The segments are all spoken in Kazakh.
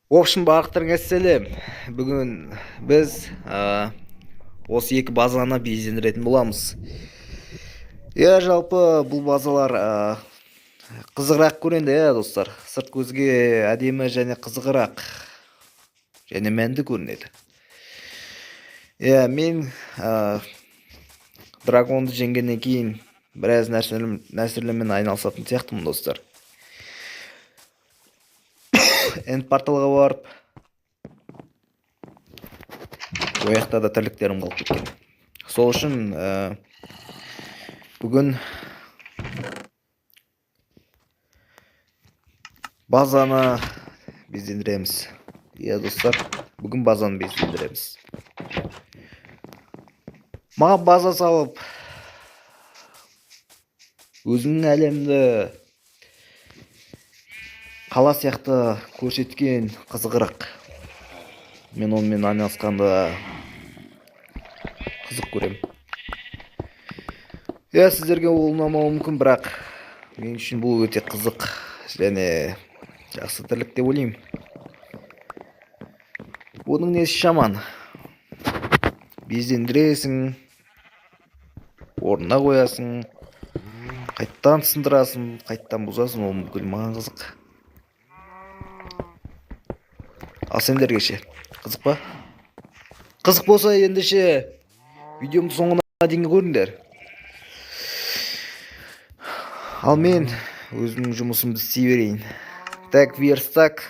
В общем, барлықтарыңа сәлем. Бүгін біз осы екі базаны безендіретін боламыз. Иә, жалпы бұл базалар қызығырақ көрінеді, иә, достар. Сырт көзге әдемі және қызығырақ және мәнді көрінеді. Иә, мен драгонды жеңгеннен кейін біраз нәрселермен айналысатын сияқтымын, достар. Энд порталға барып, ол жақта да тірліктерім қалып кеткен. Сол үшін бүгін базаны безендіреміз. Иә, достар, бүгін базаны безендіреміз. Маған база салып, өзіңнің әлемді қала сияқты көрсеткен қызығырақ. Мен онымен айналысқанды қызық көрем. Иә, сіздерге ол ұнамауы мүмкін, бірақ мен үшін бұл өте қызық және жақсы тірлік деп ойлаймын. Бұның несі жаман? Безендіресің, орнына қоясың, қайттан сындырасың, қайттан бұзасың, ол бүкіл маған қызық. Ал сендерге ше, қызық па? Қызық болса, ендеше видеомды соңына дейін көріңдер. Ал мен өзімнің жұмысымды істей берейін. Так, верстак.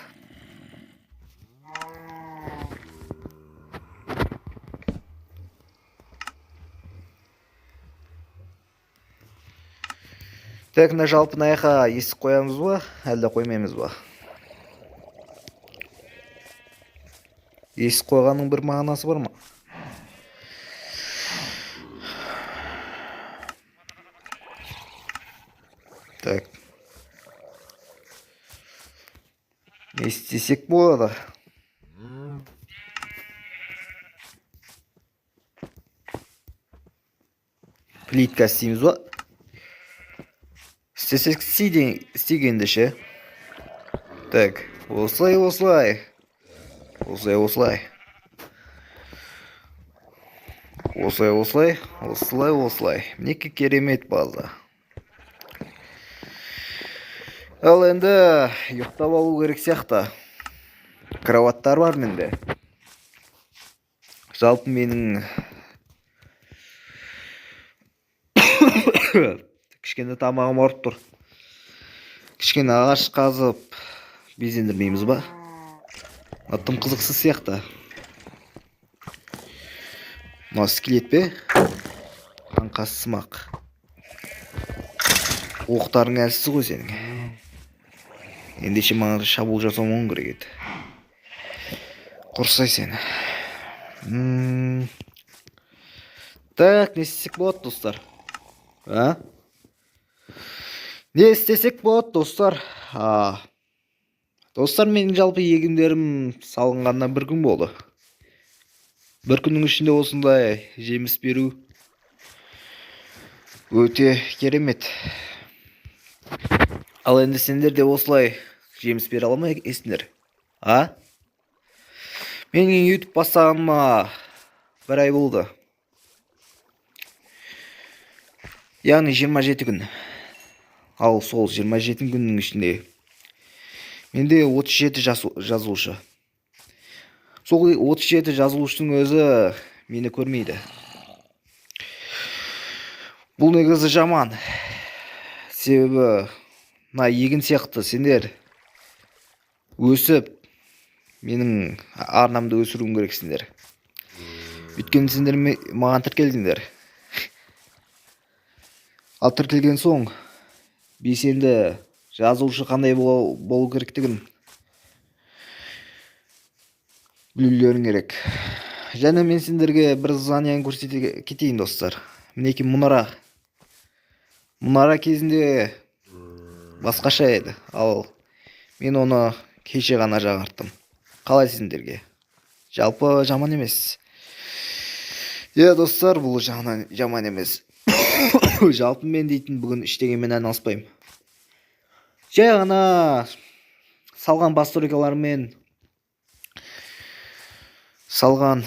Так, мына жалпы мына жаққа есік қоямыз ба, әлде қоймаймыз ба? Есік қойғанның бір мағынасы бар ма? Так. Не істесек болады? Плитка істейміз ба? Істесек істегенде ше. Так, осылай, осылай. Осылай, осылай. Осылай, осылай, осылай, осылай. Мінекей керемет база. Ал енді ұйықтап алу керек сияқты. Кроваттар бар менде. Жалпы менің кішкене тамағым ауырып тұр. Кішкене ағаш қазып безендірмейміз ба? Мына тым қызықсыз сияқты. Мына скелет пе? Қаңқасы сымақ. Оқтарың әлсіз ғой сенің. Ендеше маған шабуыл жасамауың керек еді. Құрсай сені. Так, не істесек болады, достар? А? Не істесек болады, достар? Достар, менің жалпы егіндерім салынғаннан бір күн болды. Бір күннің ішінде осындай жеміс беру өте керемет. Ал енді сендер де осылай жеміс бере ала ма екенсіңдер? А? Менің YouTube бастағаныма бір ай болды. Яғни 27 күн. Ал сол 27 күннің ішінде менде 37 жазылушы. Сол 37 жазылушының өзі мені көрмейді. Бұл негізі жаман. Себебі мына егін сияқты сендер өсіп менің арнамды өсіруің керексіңдер. Өйткені сендер маған тіркелдіңдер. Ал тіркелген соң белсенді жазылушы қандай болу керектігін білулерің керек. Және мен сендерге бір зданияны көрсете кетейін, достар. Мінекей мұнара. Мұнара кезінде басқаша еді. Ал мен оны кеше ғана жаңарттым. Қалай сендерге? Жалпы жаман емес. Иә, достар, бұл жағынан жаман емес. Жалпы мен дейтін бүгін ештеңемен айналыспаймын. Жай ғана салған постройкалармен Салған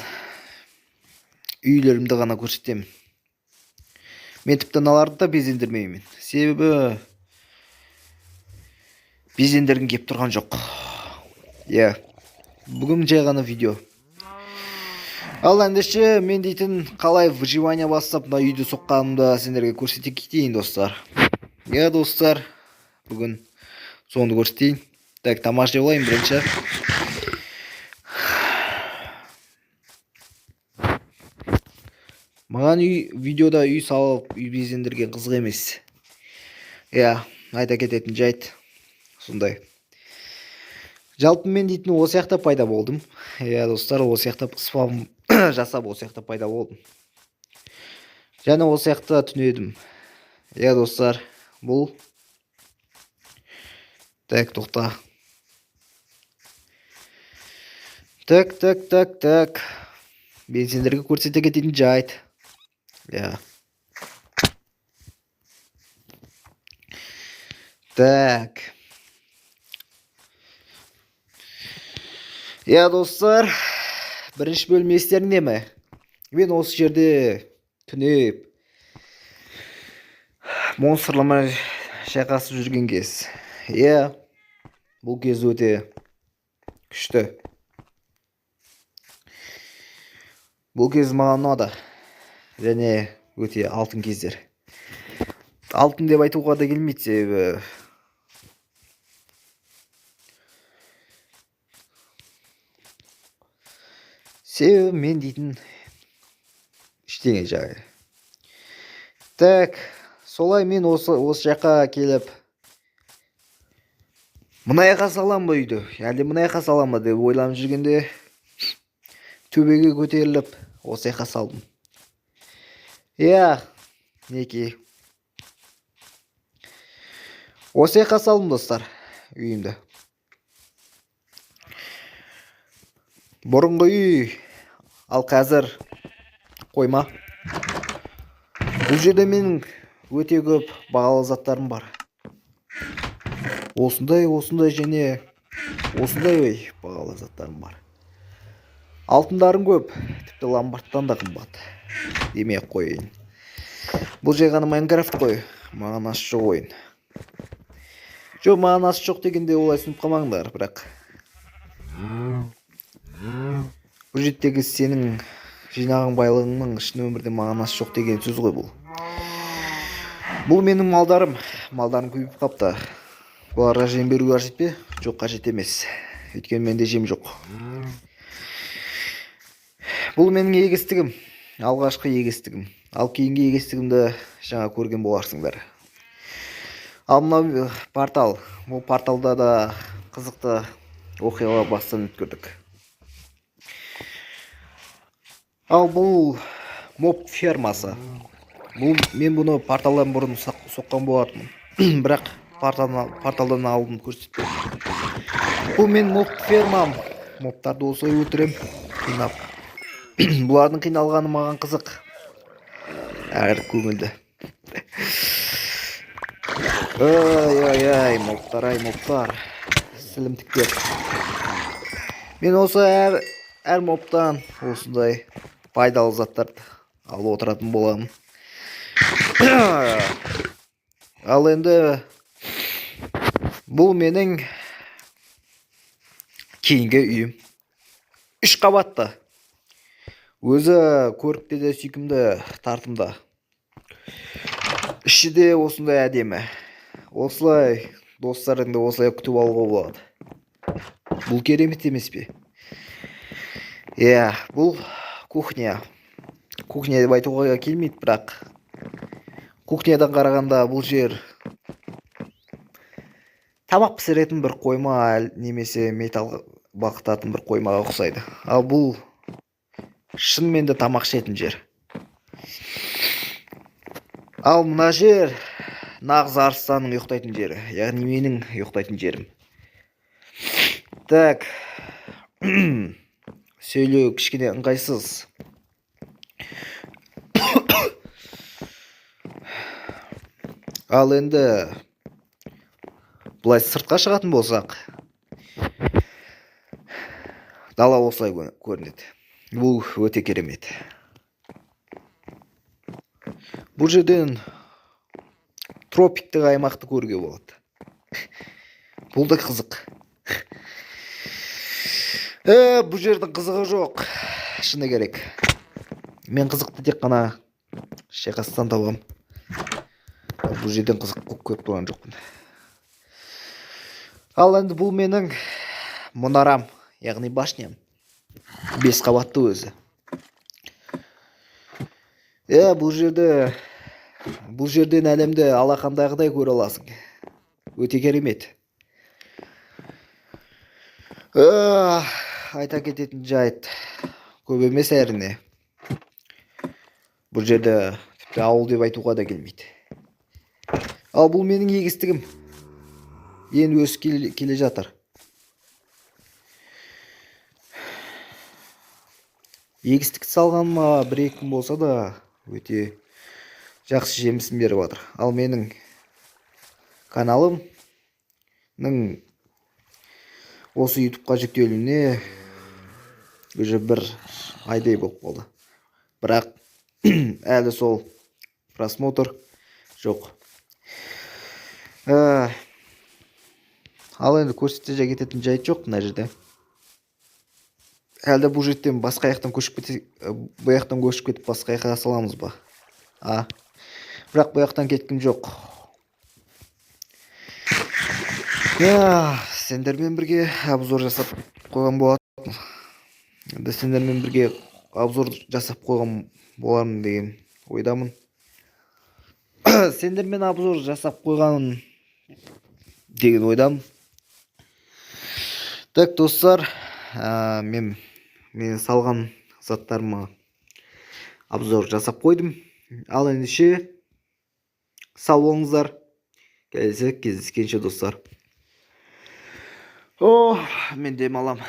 үйлерімді ғана көрсетемін. Мен тіпті мыналарды да безендірмеймін. Себебі безендіргім кеп тұрған жоқ. Иә, бүгін жай ғана видео. Ал ендеше мен дейтін қалай выживание бастап мына үйді соққанымды сендерге көрсете кетейін, достар. Иә, достар, бүгін соны көрсетейін. Так, тамақ жеп алайын бірінші. Маған видеода үй салып, үй безендірген қызық емес. Иә, айта кететін жайт сондай. Жалпы мен дейтін осы жақта пайда болдым. Иә, достар, осы жақта спам жасап, осы жақта пайда болдым. Және осы жақта түнедім. Иә, достар, бұл. Так, тоқта. Так, так, так, так. Мен сендерге көрсете кететін жайт. Иә. Так. Иә, достар, бірінші бөлім естеріңде ме? Мен осы жерде түнеп монстрлармен шайқасып жүрген кез. Иә, бұл кез өте күшті. Бұл кез маған ұнады. Және өте алтын кездер. Алтын деп айтуға да келмейді, себебі мен дейтін ештеңе жағы. Так, солай мен осы жаққа келіп мына жаққа салам ба үйді, әлде мына жаққа салам ба деп ойланып жүргенде төбеге көтеріліп осы жаққа салдым. Иә, мінекей. Осы жаққа салдым, достар, үйімді. Бұрынғы үй, ал қазір қойма. Бұл жерде менің өте көп бағалы заттарым бар. Осындай, осындай және осындай бағалы заттарым бар. Алтындарым көп, тіпті ломбардтан да қымбат демей ақ қояйын. Бұл жай ғана Майнкрафт қой, мағынасы жоқ ойын. Жоқ, мағынасы жоқ дегенде олай түсініп қалмаңдар, бірақ бұл жердегі сенің жинаған байлығыңның шын өмірде мағынасы жоқ деген сөз ғой бұл. Бұл менің малдарым. Малдарым көбейіп қапты. Бұларға жем беру қажет пе? Жоқ, қажет емес. Өйткені менде жем жоқ. Бұл менің егістігім. Алғашқы егістігім. Ал кейінгі егістігімді жаңа көрген боларсыңдар. Ал мынау портал. Бұл порталда да қызықты оқиғалар бастан өткердік. Ал бұл моб фермасы. Бұл, мен бұны порталдан бұрын соққан болатынмын. Бірақ порталдан алдын көрсетпедім. Бұл мен моб фермам. Мобтарды осылай өлтірем, қинап. Бұлардың қиналғаны маған қызық. Әрі көңілді. Ай, ай, ай, мобтар, ай, мобтар. Сілімтіктер. Мен осы әр мобтан осындай пайдалы заттарды алып отыратын боламын. Ал енді бұл менің кейінгі үйім. 3 қабатты. Өзі көрікті де сүйкімді, тартымды. Іші де осындай әдемі. Осылай достарыңды осылай күтіп алуға болады. Бұл керемет емес пе? Иә, бұл кухня. Кухня деп айтуға келмейді, бірақ кухнядан қарағанда бұл жер тамақ пісіретін бір қойма немесе металл балқытатын бір қоймаға ұқсайды. Ал бұл шынымен де тамақ ішетін жер. Ал мына жер нағыз арыстанның ұйықтайтын жері, яғни менің ұйықтайтын жерім. Так, сөйлеу кішкене ыңғайсыз. Ал енді былай сыртқа шығатын болсақ, дала осылай көрінеді. Бұл өте керемет. Бұл жерден тропиктік аймақты көруге болады. Бұл да қызық. Бұл жердің қызығы жоқ, шыны керек. Мен қызықты тек қана шайқастан табамын. Бұл жерден қызық көріп тұрған жоқпын. Ал енді бұл менің мұнарам, яғни башням. 5 қабатты өзі. Бұл жерден әлемді алақандағыдай көре аласың. Өте керемет. Айта кететін жайт көп емес әрине. Бұл жерде тіпті ауыл деп айтуға да келмейді. Ал бұл менің егістігім. Енді өсіп келе жатыр. Егістікті салғаныма 1-2 күн болса да өте жақсы жемісін беріп жатыр. Ал менің каналымның осы ютубқа жүктелуіне уже 1 айдай болып қалды. Бірақ әлі сол просмотр жоқ. Ал енді көрсете кететін жайт жоқ мына жерде. Әлде бұл жерден басқа жақтан көшіп кете, бұл жақтан көшіп кетіп басқа жаққа саламыз ба? Бірақ бұл жақтан кеткім жоқ. Сендермен бірге обзор жасап қойған болатын. Енді сендермен бірге обзор жасап қойған болармын деген ойдамын. Сендермен обзор жасап қойған деген ойдамын. Так, достар, мен салған заттарыма обзор жасап қойдым. Ал ендеше сау болыңыздар. Келесі кездескенше, достар. О, мен демалам.